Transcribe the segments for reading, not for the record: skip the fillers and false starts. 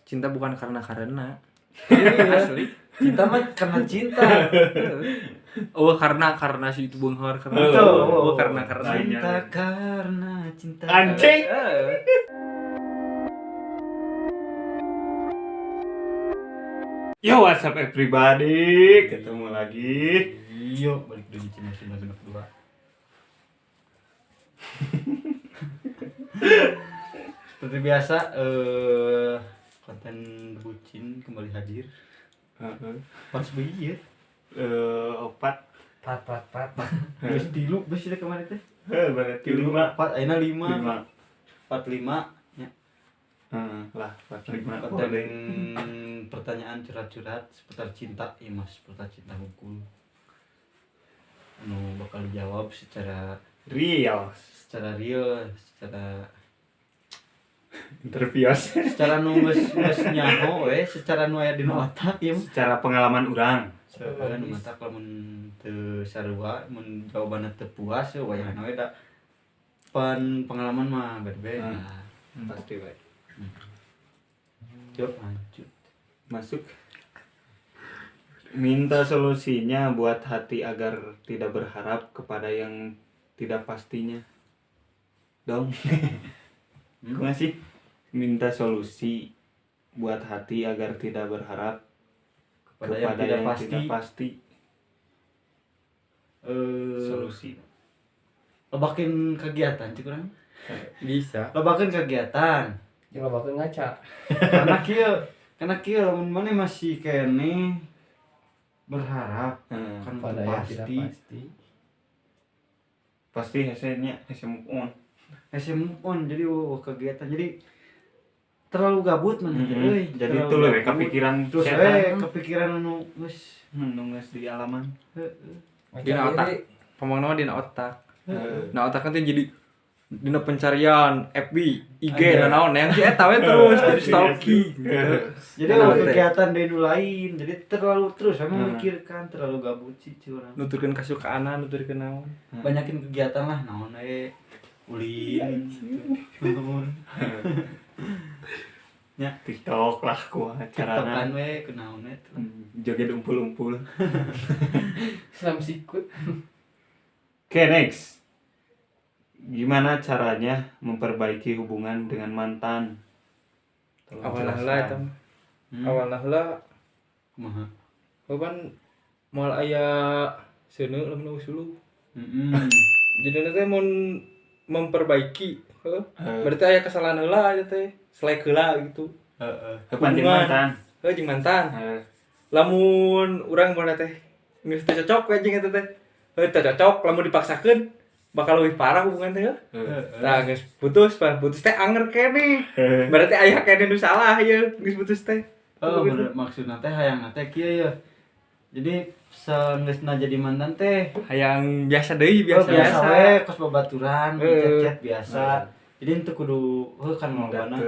Cinta bukan karena. Iya. Asli. Cinta mah karena cinta. Oh, karena si itu beunghar karena. Betul. Oh, karena. Cinta karena cinta. Anjing. Yo, what's up everybody? Ketemu lagi. Yo, balik dari Cina 992. Seperti biasa, konten bucin kembali hadir. Pas beuh. Opat. Pat. Geus tilu geus teh kemarin teh. Heuh, berarti 5. 4, ayeuna 5. 45 nya. Heeh, lah 45. Konten pertanyaan curhat-curhat seputar cinta, ieu mah seputar cinta hungkul. Anu bakal dijawab secara real, secara interviews, secara nu geus nyaho we, secara nu aya dina otak ieu mah. Secara pengalaman urang. Secara nu matak lamun teu sarua, mun jawabanna teu puas wayahna we da pan pengalaman mah berbeda. Pasti we. Yuk, lanjut. Masuk. Minta solusinya buat hati agar tidak berharap kepada yang tidak pastinya. Dong. Kumaha sih? Minta solusi buat hati agar tidak berharap kepada yang tidak pasti. Solusi. Lobakeun kegiatan cik urang. Bisa. Lobakeun kegiatan. Jeung lobakeun ngaca. Karena kieu lamun maneh masih keneh berharap kan pada yang tidak pasti. Pasti hese-nya hese move on. Hese move on jadi kegiatan jadi terlalu gabut maneh euy. Jadi itu leuwih kepikiran terus we kepikiran nu geus nu geus di alaman. Heeh. Dina otak. Pamangna mah dina otak. Nah otakna teh jadi dina pencarian FB, IG naon yang si eta we terus jadi stalking gitu. Jadi kegiatan deui nu lain, jadi terlalu terus we memikirkan, terlalu gabut sih curang. Nuturkeun kasukaana, nuturkeun naon. Banyakin kegiatan lah naon we ulin gitu. Nya TikTok lah kumaha carana. TikTokan we kunaon we. Joget umpul-umpul. Slam sikut. Oke, next. Gimana caranya memperbaiki hubungan dengan mantan? Awalna heula eta mah. Awalna heula kumaha? Kapan moal aya seuneu lamun usuluh. Heeh. Jadi teh mun memperbaiki, heuh. Berarti aya kesalahan heula eta teh, selek heula gitu. Heeh. Kapan jeung mantan? Heuh jeung mantan. Lamun urang mun teh geus teu cocok we jeung eta teh. Heuh teu cocok lamun dipaksakeun bakal lebih parah hubungan teh. Tah geus putus, pan putus teh anger keneh. Berarti aya keneh nu salah ieu geus putus teh. Oh, bener maksudna teh hayang teh kieu ye. Jadi sanggeusna jadi mantan teh hayang biasa deui, biasa we kos babaturan, chat-chat biasa. Jadi henteu kudu heuh kan lobana.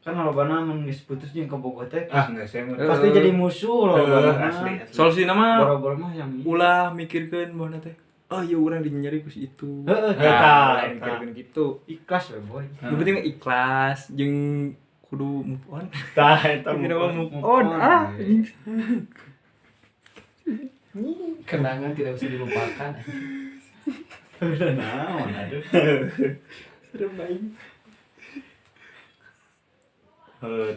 Kan lobana mun geus putus jeung kabogoh teh. Ah, geus we. Pasti jadi musuh lobana. Asli. Solusina mah boro-boro mah yang ulah mikirkeun bahwa teh. Oh iya urang dinyeri ku si itu. Heeh, eta mikirkeun gitu. Ikhlas we boy. Nu penting ikhlas jeung kudu move on. Tah eta move on. Ah. Kenangan tidak bisa dilupakan. Udah naon aduh. Serem aing.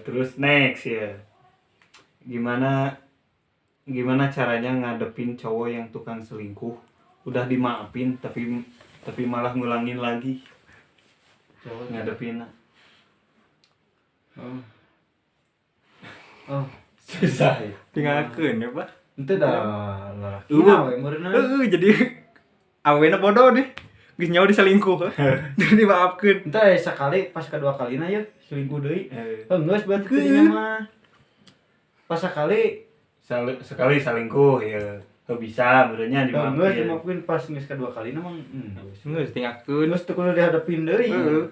Terus next ya. Gimana caranya ngadepin cowok yang tukang selingkuh? Udah dimaafin tapi malah ngulangin lagi. Cowok ngadepin. Oh. Susah ya. Tinggalkeun ya, Pak. Henteu da lalaki we meureunna. Heeh, jadi awena bodoh deh. Geus nyawa diselingkuh. Jadi dimaafkeun. Henteu aya sakali pas kedua kalina ye selingkuh deui. Heuh geus berarti tadinya mah. Pas sakali sekali selingkuh ya. Heuh bisa meureunnya dimaafkeun. Geus dimaafkeun pas geus kedua kalina mah geus tinggalkeun. Geus teu kudu dihadepin deui. Heeh.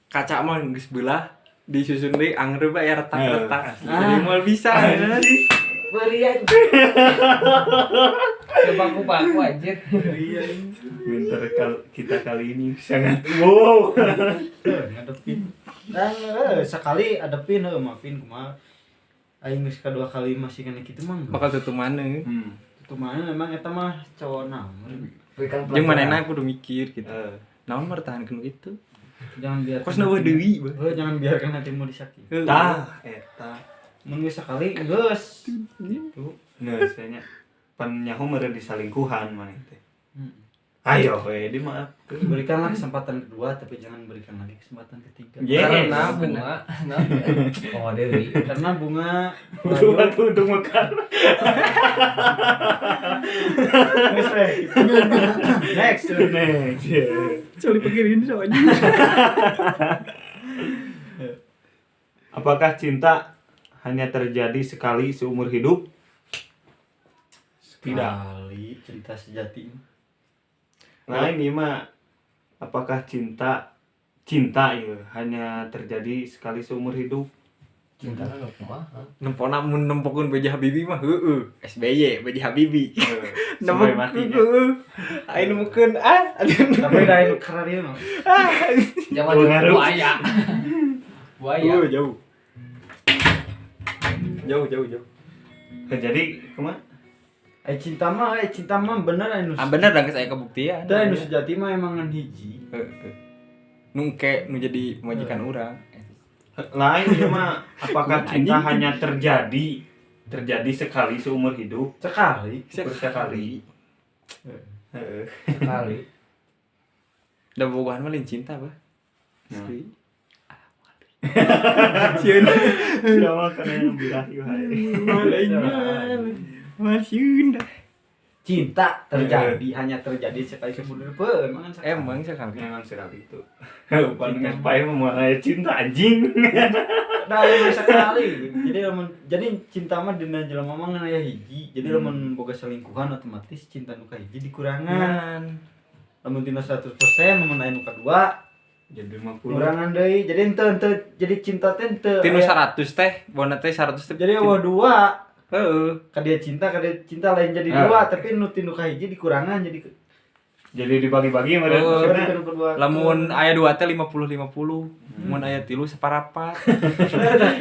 Kaca mah geus beulah disusun deui anger bae retak-retak. Jadi moal bisa. Berian. Baku-baku anjir. Winter kita kali ini sangat wow. Ngadepin. Dan sekali adepin heuh, maafin kumaha. Aing geus kadua kali masih kena kitu mah. Bakal tutup mana. Tutup mana memang eta mah cowok naon. Berikan Jeung pelajaran. manehna kudu mikir gitu. Eh, Naon mertahankeun gitu. Jangan biarkan. Kos euweuh deui, bah. Heuh, jangan biarkan hatimu disakiti. Heuh. Tah eta. Mun geus sekali geus. Gitu. Geus nya. Pan nyaho meureun disalingkuhan maneh teh. Hmm. Ayo we dimaafkeun. Berikanlah kesempatan kedua tapi jangan berikan lagi kesempatan ketiga. Yes. Karena bunga. Nah, oh Dewi. Karena bunga Udah batu untuk mekar. Geus we. Next. Next. Yeah. Coli pikirin soalnya. Apakah cinta hanya terjadi sekali seumur hidup? Tidak. Sekali cinta sejati. Nah ini mah apakah cinta cinta ya hanya terjadi sekali seumur hidup? Cinta kan kumaha? Nempona mun nempokeun B.J. Habibie mah heueuh. SBY B.J. Habibie. Sampai mati. Heueuh. Aing nemukeun ah. Tapi da anu kararieu mah. Zaman Pengaruh. buaya. Buaya. Jauh, jauh. Jauh, jauh, jauh. Nah, jadi kemana? Cinta mah bener anu. Ah bener dah geus aya kebuktian. Teu anu sejati mah emang ngan hiji. Heueuh. Nu engke nu jadi majikan urang. Lain ya mah apakah cinta hanya terjadi terjadi sekali seumur hidup? Sekali. Sekali. Heeh. Sekali. Da bogohan mah lain cinta, bah. Nah. Asli. Sieun. Siapa kana yang birahi wae. Lain mah. Sieun dah. Cinta terjadi hanya terjadi sekali seumur hidup. Heuh, emang kan sekali. Emang sekali. Memang sekali itu. Paling pae mah moal cinta anjing. Nah, emang sekali. Jadi lamun jadi cinta mah dina jelema mah ngan aya hiji. Jadi lamun boga selingkuhan otomatis cinta nu kahiji dikurangan. Lamun tina 100% lamun aya nu kadua Jadi 50. kurangan deui. Jadi henteu henteu jadi cinta teh henteu. Tinu aya- 100 teh, bona teh 100 teh. Jadi eueuh dua. Heeh. Ka dia cinta lain jadi Ah. dua, tapi nu tinu kahiji dikurangan jadi Jadi dibagi-bagi meureun Oh. maksudna. jadi nu kedua. Lamun aya dua teh 50 50. Mun aya tilu separapat.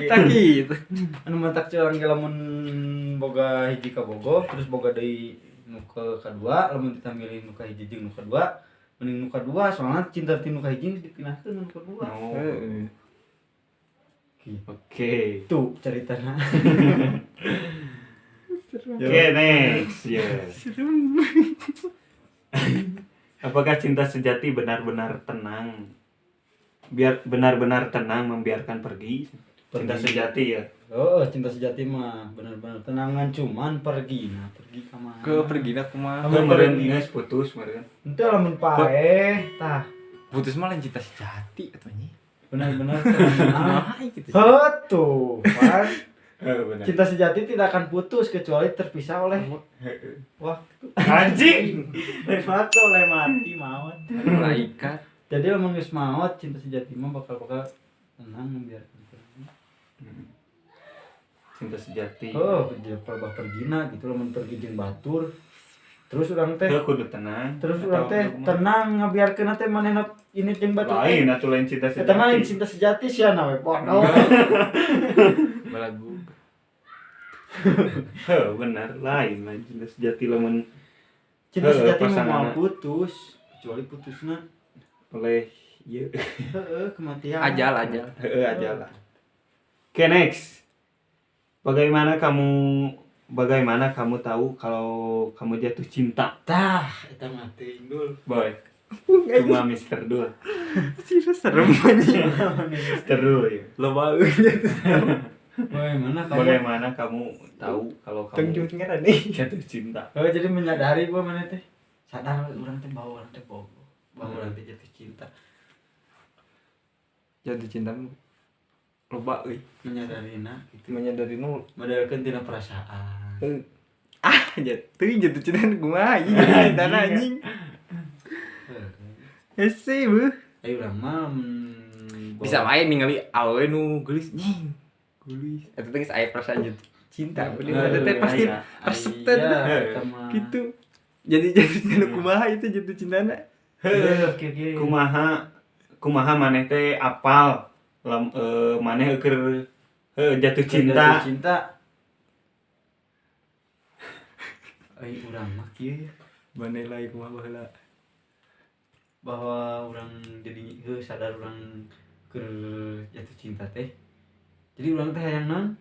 Tah kitu. Anu matak curang ge lamun boga hiji ka bogo terus boga deui nu ke kadua, lamun kita milih nu kahiji jeung nu kadua, mending nu kadua soalnya cinta ti nu kahiji geus dipindahkeun nu kadua. Oh. Heeh. Oke. Gitu ceritana. Oke, next. Yes. Apakah cinta sejati benar-benar tenang? Biar benar-benar tenang membiarkan pergi. Cinta Pergi. sejati ya. Oh, cinta sejati mah benar-benar tenangan cuman pergi. Nah, pergi ka mana? Ke pergina kumaha? Lamun Meureun pergi. geus putus meureun. Henteu lamun paeh tah Putus mah lain cinta sejati atuh nya. benar-benar tenang. Kumaha gitu. Heuh tuh, pan. Heeh, benar. Cinta sejati tidak akan putus kecuali terpisah oleh waktu. Anjing. Oleh waktu, oleh mati maut. Malaikat. Jadi lamun geus maot cinta sejati mah bakal-bakal tenang membiarkan pergi. Cinta sejati. Oh, jadi pelebah pergina gitu lamun pergi jeung batur. Terus urang teh Heuh kudu tenang. terus Atau urang teh kumaha? tenang ngabiarkeun teh manehna ini jeung batur. teh. Lain atuh lain cinta sejati. Eta mah lain cinta sejati sia na we bodoh. Balagu. Heuh, benar. Lain lain cinta sejati lamun Cinta Heuh, sejati mah moal pasanganna. putus kecuali putusna oleh ieu. heeh kematian. Ajal, ajal. Heeh aja lah. Oke, next. Bagaimana kamu tahu kalau kamu jatuh cinta? Tah, eta mah teuing dul. Boy. Cuma Mr. Dul. Sih serem anjing. Mr. Dul ya. Loba euy. Bagaimana kamu? Bagaimana kamu tahu kalau Tong kamu jeung ngaran nih. jatuh cinta? Oh, jadi menyadari gua mana teh sadar urang teh bahwa urang teh bogo, bahwa urang teh jatuh cinta. Jatuh cinta mah loba euy. Menyadari nah gitu. Menyadari nu Menyadarikan tina perasaan. ah jatuh jatuh cinta kumaha ieu jatuh cinta anjing. Hese beuh. Ayo urang mah Bisa wae ningali awewe nu geulis nying. Geulis. Eta teh geus aya perasaan jatuh cinta. Bener eta teh pasti Aya. resep teh Iya, teh. eta mah. Gitu. Jadi jatuh cinta nu kumaha itu jatuh cintana. Iya, oke oke. Kumaha kumaha maneh teh apal Maneh keur jatuh cinta. Jatuh cinta. Ai urang mah kieu ya. Maneh lain kumaha baheula. Bahwa urang jadi heuh sadar urang keur jatuh cinta teh. Jadi urang teh hayang naon?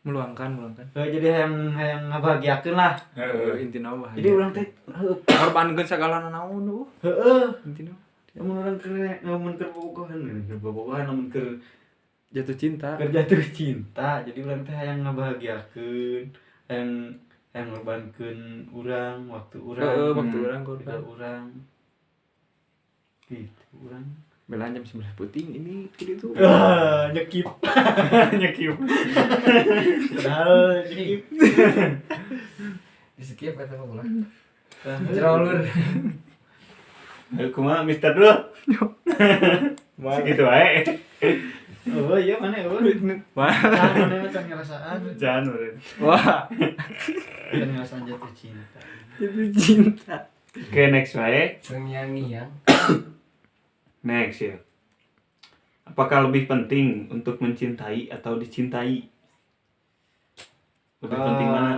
Meluangkan. Heuh jadi hayang ngabahagiakeun lah. Heeh, intina mah bahagia. Jadi urang teh heuh ngorbankeun sagala naon eueuh. Heeh. Intina lamun urang keur lamun keur bobogohan lamun keur jatuh cinta. Keur jatuh cinta. Jadi urang teh hayang ngabahagiakeun, hayang ngorbankeun urang, waktu urang. Heeh, waktu urang korban. Urang. Gitu urang. Belan jam 9 puting ini gitu. Ah, nyekip. Nyekip. Padahal nyekip. Di skip kata mah ulah. Jerolur. Kumaha Mister Dul? Segitu wae. Oh iya mana eueuh. Wah. Mana mah can ngerasaan. Jangan meureun. Wah. Can ngerasaan jatuh cinta. Jatuh cinta. Oke, next wae. Ngiang-ngiang. Next ya. Apakah lebih penting untuk mencintai atau dicintai? Lebih penting mana?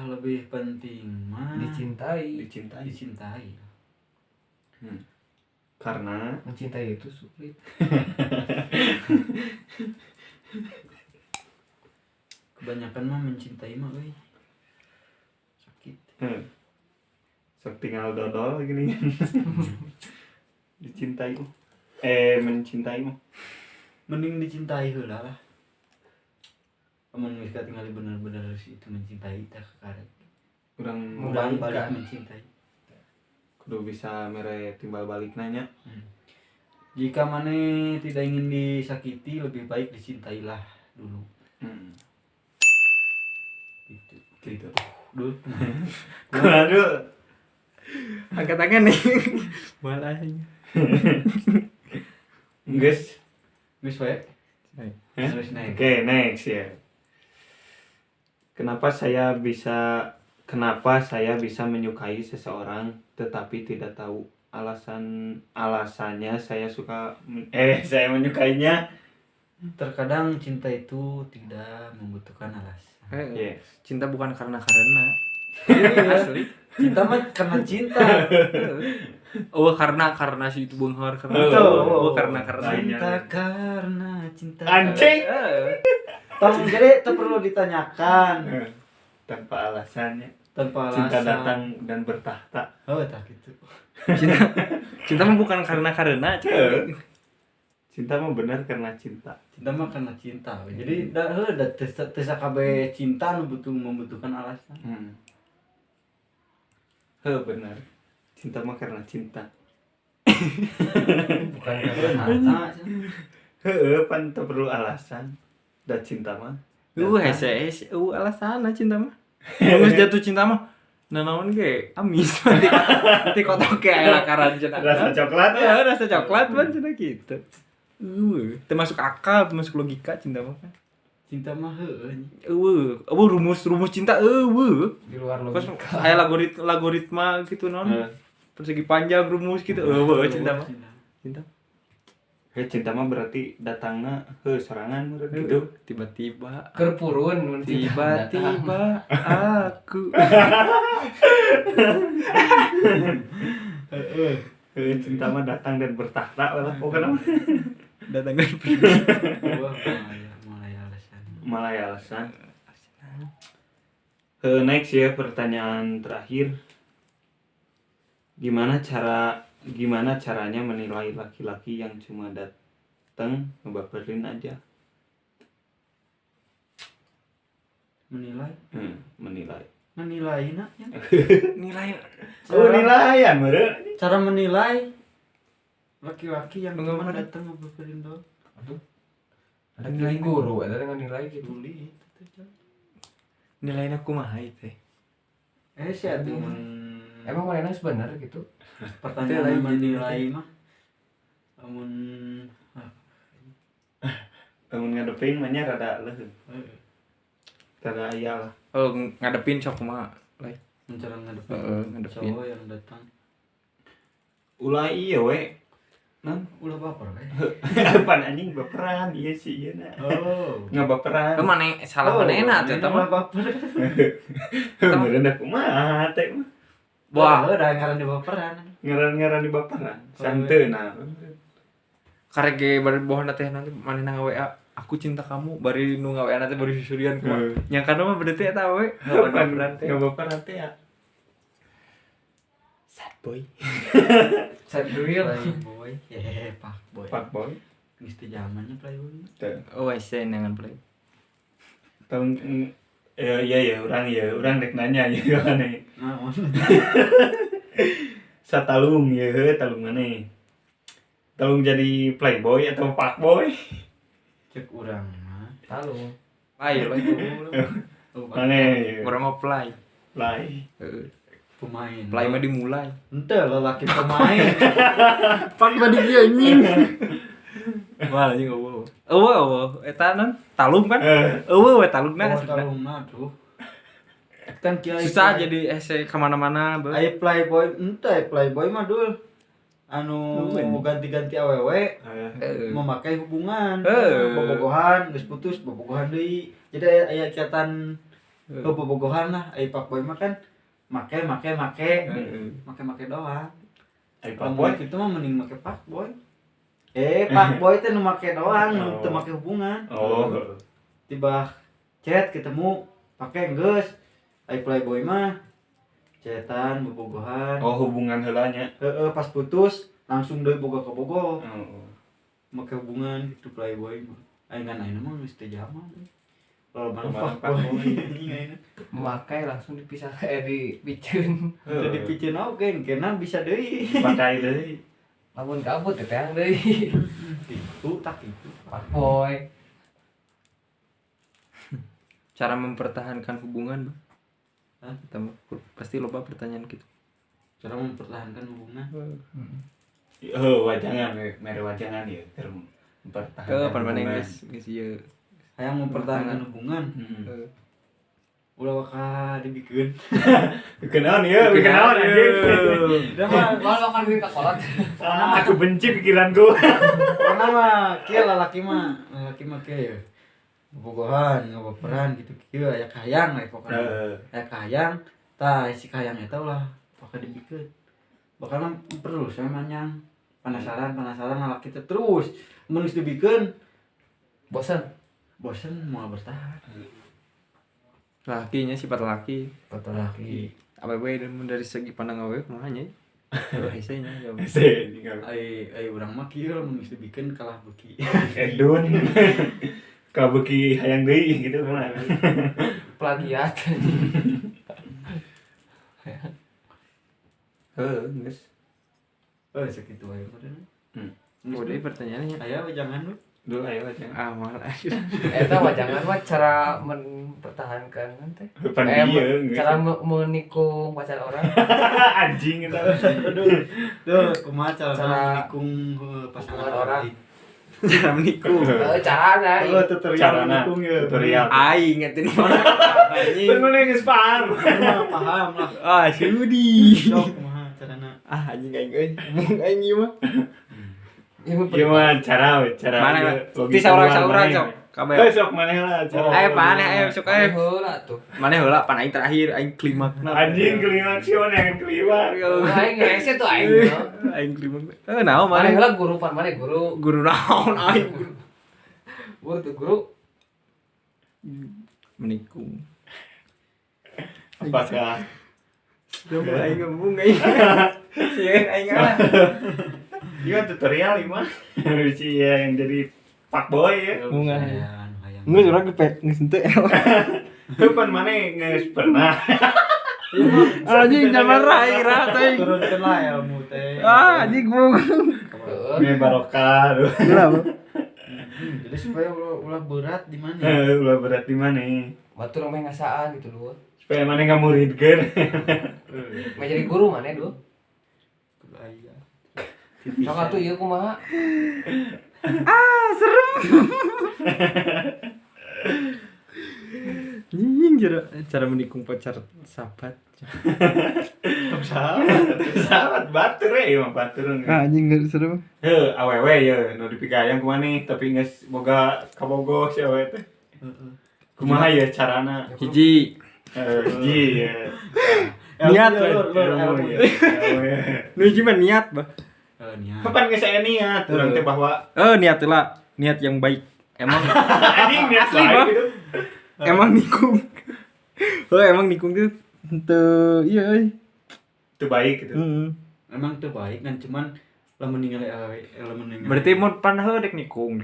Lebih penting mah dicintai. Dicintai. Dicintai. Karena mencintai itu sulit. Kebanyakan mah mencintai mah euy. Sakit. Sok tinggal dodol gini. Dicintai mah. Mencintai mah. Mending dicintai heula lah. Amun geus katingali bener-bener itu mencintai tah kakarek. Urang balik mencintai. Kudu bisa mere timbal balik nanya. Jika maneh tidak ingin disakiti, lebih baik dicintailah dulu. Gitu. Gitu. Dul. Kumaha? Angkat tangan nih. Malah. Geus. Geus wae. Terus naik. Oke, next ya. Kenapa saya bisa menyukai seseorang tetapi tidak tahu alasannya saya suka saya menyukainya? Terkadang cinta itu tidak membutuhkan alasan. Yes. Cinta bukan karena. Asli. Cinta mah karena cinta. Oh, karena si itu beunghar karena. Oh, karena cinta karena cinta. Anjing. Tong jadi itu perlu ditanyakan. Tanpa alasannya. Tanpa alasan. Cinta datang dan bertahta. Oh, tak gitu. Cinta mah bukan karena. Cinta mah benar karena cinta. Cinta mah karena cinta. Jadi da heuh da teu sakabeh cinta nu membutuhkan alasan. Heuh benar. Cinta mah karena cinta. Bukan karena harta. Heuh, pan teu perlu alasan. Da cinta mah. Hese alasan cinta mah. Geus jatuh cinta mah nanaon ge amis ti kotok ge aya lakaran cenah. Rasa coklat ya, rasa coklat pan cenah kitu. Termasuk akal, termasuk logika cinta mah kan. Cinta mah heueuh. Eueuh, rumus cinta eueuh. Di luar logika. Aya algoritma gitu non. Persegi panjang rumus gitu eueuh cinta mah. Cinta. Cinta mah berarti datangna heuh sorangan meureun gitu. Tiba-tiba keur purun tiba-tiba aku. Heeh. Cinta mah datang dan bertahta lah pokoknya. Datang dan pergi. Wah, mulai alasan. Mulai alasan. Next ya, pertanyaan terakhir. Gimana caranya menilai laki-laki yang cuma datang ngebaperin aja? Menilai? Menilai. Menilai nak ya? Nilai. Oh, nilaian meureun. Cara menilai laki-laki yang cuma datang ngebaperin doang. Aduh. Ada nilai guru, ada dengan nilai gitu. Duli itu. Nilainya kumaha ieu teh? Si atuh. Emang mana sebenarnya gitu? Pertanyaan menilai mah amun ngadepin mah nya rada leuh. Rada aya lah. Oh, ngadepin sok kumaha? Lain. Cara ngadepin. Cowok yang datang. Ulah ieu we. Nang ulah baper we. Pan anjing baperan ieu sih ieu na. Oh. Ngabaperan. Ke mana salah manehna atuh eta mah. Baper. Meureun da kumaha teh mah. Wah, udah ngaran di baperan. Ngaran-ngaran di baperan. Santeuna. Karek ge bari bohona teh nanti manehna nge-WA, aku cinta kamu, bari nu nge-WA teh bari susurian kumaha. Nyangkana mah berarti eta we. Ngabaperan teh. Ngabaperan teh ya. Sad boy. Sad real. Playboy. Ye, pak boy. Pak boy. Geus teu zamannya playboy. Oh, hese nangan play. Tahun iya ya urang rek nanya ya maneh. Naon? Satalung ya, talung maneh. Talung jadi playboy atau fuckboy? Cek urang mah. Talung. Play lah itu. Maneh. Urang mah play. Play. Heeh. Pemain. Play mah dimulai. Henteu lelaki pemain. Pan mah di ieu anjing. Wah anjing eueuh. Eueuh eueuh eta non talung kan? Eueuh we talungna. Oh, talungna tuh. Kan kieu susah jadi hese ka mana-mana. Aya playboy henteu playboy mah dul. Anu ganti-ganti awewe memakai hubungan. Bobogohan geus putus bobogohan deui. Jadi aya ikatan bobogohan lah. Aya fuckboy mah kan make doang. Ai fuckboy itu mah mending make fuckboy. Fuckboy teh nu make doang, nu teu make hubungan. Oh. Tiba chat ketemu pake geus. Ai playboy mah chatan bobogohan. Oh, hubungan heula nya. Heeh, pas putus langsung deui boga ka bogo. Oh. Make hubungan gitu playboy mah. Ai ngan ayeuna mah geus teu zaman. Loba fuckboy. Memakai langsung dipisah dipiceun. Teu dipiceun oge, kena bisa deui. Pakai deui. Lamun kabut teh teang deui. Kitu tak kitu. Fuckboy. Cara mempertahankan hubungan, Bang. Hah? Pasti loba pertanyaan gitu. Cara mempertahankan hubungan. Oh, wajangan, mere wajangan ieu keur mempertahankan. Heuh, pan maneh geus geus ieu. Hayang mempertahankan hubungan. Heeh. Ulah waka dibikeun. Bikeun naon ieu? Bikeun naon anjing? Da mah moal bakal bikeun ka kolot. Aku benci pikiranku. Karena mah kieu lalaki mah kieu ya. Bobogohan, ngabaperan gitu kieu aya kahayang we pokona. Aya kahayang, tah si kahayang eta ulah bakal dibikeun. Bakal terus we manyang. Penasaran lalaki teh terus. Mun geus dibikeun bosen. Bosen moal bertahan. Lakinya sifat laki. Sifat laki. Awewe dari segi pandang awewe kumaha nya? Hese nya. Hese. Ai urang mah kieu lamun geus dibikeun kalah beuki. Edun. Kalah beuki hayang deui gitu kumaha. Plagiat. Heuh, geus. Oh, sakitu wae meureun. Udah pertanyaannya. Aya wajangan lu. Dul aya wajangan. Ah, moal. Eta wajangan mah cara mempertahankan teh. Cara menikung pacar orang. Anjing eta. Aduh. Duh, kumaha cara menikung pasangan orang? Cara menikung. Carana. Oh, tutorial menikung ya. Tutorial. Aing ngerti mana. Anjing. Bener geus paham. Paham lah. Ah, sudi. Sok kumaha carana? Ah, anjing aing euy. Mung aing ieu mah. Ieu mah cara mana ti saurang-saurang sok. Kabeh. Heuh sok maneh lah cara. Ayo paneh ayo sok ayo. Heula tuh. Maneh heula pan aing terakhir aing klimakna. Anjing klimaks sih maneh yang klimaks. Aing hese tuh aing. Aing klimaks. Heuh naon maneh? Maneh heula guru pan maneh guru. Guru naon aing guru. Guru tuh guru. Menikung. Apakah coba aing ngomong aing. Sieun aing ah. Iya tutorial ieu mah. Si yang jadi fuckboy ya. Bunga. Geus urang kepet geus henteu. Heuh pan maneh geus pernah. Anjing jangan marah aing rah teh. Turunkeun lah ilmu teh. Ah anjing bung. Mie barokah. Jadi supaya ulah berat di mana? Ulah berat di mana? Batur meh ngasaan gitu lho. Supaya maneh ngamuridkeun. Meh jadi guru maneh dulu. Aya. Sok atuh ieu kumaha? Ah, serem. Anjing Cara menikung pacar sahabat. Sahabat batur ya mah batur. Anjing geus seru. Heuh, awewe ye nu dipigayang kumaha nih tapi geus boga kabogoh si awewe teh. Heeh. Kumaha ye carana? Hiji. Hiji ye. Niat we. Nu hiji mah niat bah. Heeh, niat. Kapan geus aya niat urang teh bahwa niat lah, niat yang baik. Emang anjing niat asli bah. Emang nikung. Heuh, emang nikung teh teu ieu euy. Teu baik gitu. Heeh. Emang teu baik kan cuman lamun ningali awewe lamun ningali. Berarti mun pan heuh dek nikung.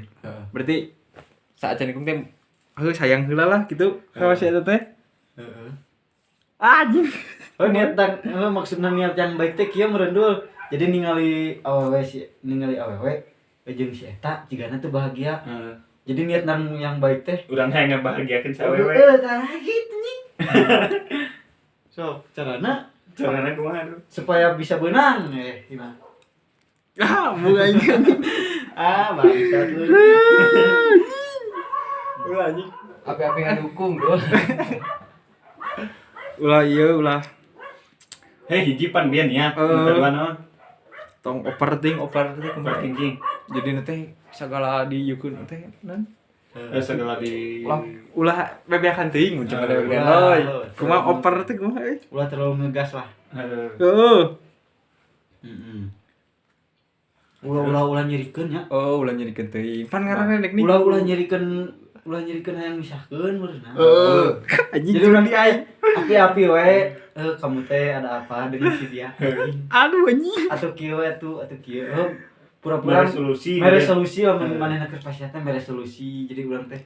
Berarti saat nikung teh heuh sayang heula lah gitu sama si eta teh. Heeh. Anjing. Oh niat tang maksudna niat yang baik teh kieu merendul. Jadi ningali awewe si ningali awewe jeung si eta jigana teu bahagia. Heeh. Jadi niat nang yang baik teh urang hayang ngabahagiakeun si awewe. Heeh, tah gitu nying. So, carana kumaha tuh? Supaya bisa benang gimana? Ah, bunga anjing. Ah, bangsat lu. Ulah anjing. Api-api ngadukung dul. Ulah ieu ulah. Hei, hiji pan bieu niat, nu kadua naon? Tong overthinking. Jadi teh segala dieukeun teh nan. Segala di ulah bebeakan teuing mun cuma bebeakan euy. Kumaha over teh kumaha euy? Ulah terlalu ngegas lah. Heeh. Heeh. Ulah-ulah nyerikeun nya. Oh, ulah nyerikeun teuing. Pan ngaranna nek nih. Ulah-ulah nyerikeun hayang misahkeun meureunna. Heeh. Anjing jadi urang di aing api-api we. Kamu teh ada apa dengan si dia? Aduh anjing. Atau kieu atuh, atau kieu. Pura-pura mere solusi lamun manehna keur pasien teh mere solusi. Jadi urang teh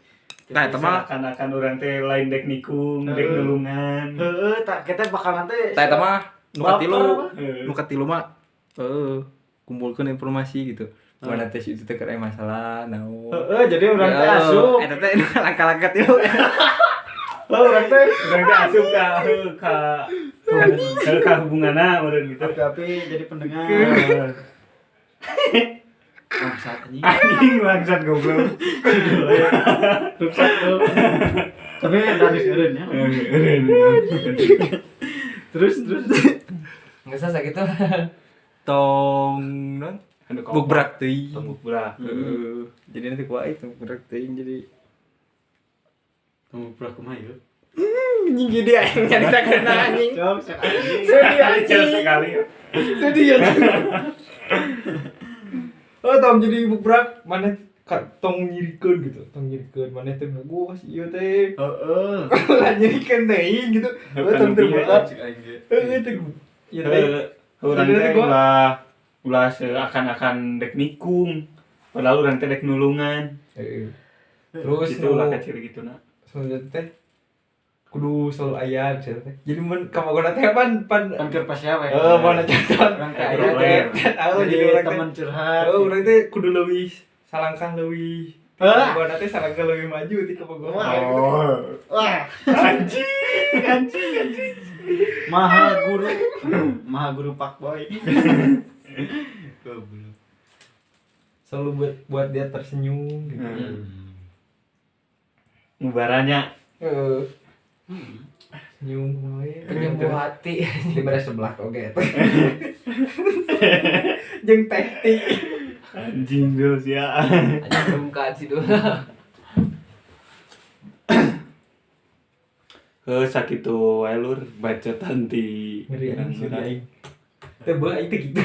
nah eta mah akan urang teh lain dek nikung, dek nulungan. Heeh, tak kita bakal nanti. Tah eta mah nu katilu, nu katilu mah heuh kumpulkeun informasi gitu. Mana teh itu teh keur masalah naon. Heeh, jadi urang teh asup. Eta teh langkah-langkah tilu. Lah urang teh asup ka ka hubunganna meureun gitu. Tapi jadi pendengar. Bangsat anjing. Anjing bangsat goblok. Rusak tuh. Tapi dari eureun ya. Terus Enggak usah gitu. Tong non bukberak teuing. Tong bukberak. Heeh. Jadi nanti kuat itu bukberak teuing jadi tong bukberak kumaha ieu? Anjing jadi aing nyaritakeun anjing. Sedih anjing sekali. Sedih anjing. Oh, tong jadi bukberak mana tong nyirikeun gitu, tong nyirikeun maneh teh buku si ieu teh. Heeh. Lah nyirikeun teuing gitu. Oh, tong terbuka. Heeh teh. Ieu teh. Urang teh ulah seakan-akan dek nikung. Padahal urang teh dek nulungan. Heeh. Terus gitu ulah kaciri gitu na. Selanjutnya teh kudu selalu aya gitu teh. Jadi mun kamagona teh pan keur pas ya we. Heeh, mana catat. Urang teh aya teh. Jadi urang teman curhat. Heeh, urang teh kudu leuwih salangkah leuwih. Kamagona teh salangkah leuwih maju ti kamagona. Oh. Wah, anjing, anjing, anjing. Maha guru Pak Boy. Goblok. Selalu buat dia tersenyum gitu. Mubaranya. Heeh. Senyum we. Penyembuh hati. Dibere sebelah oge. Jeung teh ti. Anjing terus ya. Anjing buka sih dulu. Heuh sakitu wae lur bacotan ti ngeri aing. Teh beuh aing teh gitu.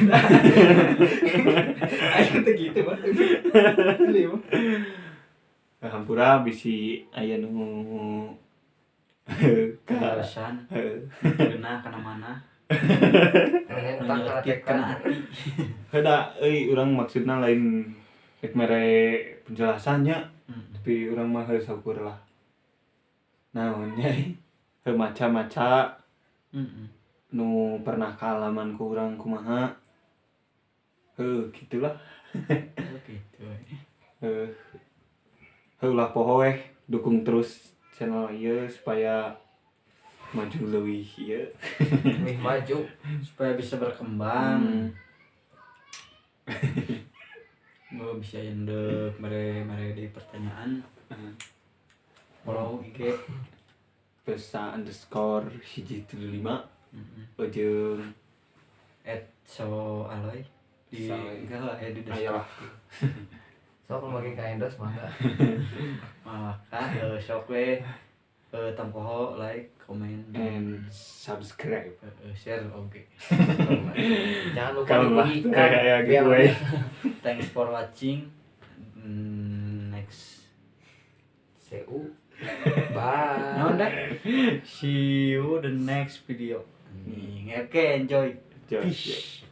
Aing teh gitu mah. Hampura bisi aya nu kalasan. Kena kana mana? Menyelekit kana hati. Heuda euy urang maksudna lain rek mere penjelasannya, tapi urang mah heuh saukur lah. Naon nya heuh maca-maca. Nu pernah kaalaman ku urang kumaha. Heuh gitulah. Oh gitu. Heuh. Heuh ulah poho weh, dukung terus channel ieu supaya maju leuwih ieu. Lebih maju supaya bisa berkembang. Gua bisa endek mere di pertanyaan. Follow IG. @pesa underscore 175 ujung @soaloy di Soaloy. enggak lah di Ayolah. Sok make ka endorse mangga. Maka sok we tampoho like, comment, and subscribe. Share oke. Jangan lupa Kalau lah dibagikan. kayak gitu Biar we. Thanks for watching. Next. CU. Bye. Naon dah? See you the next video. Oke, enjoy. Enjoy. Peace.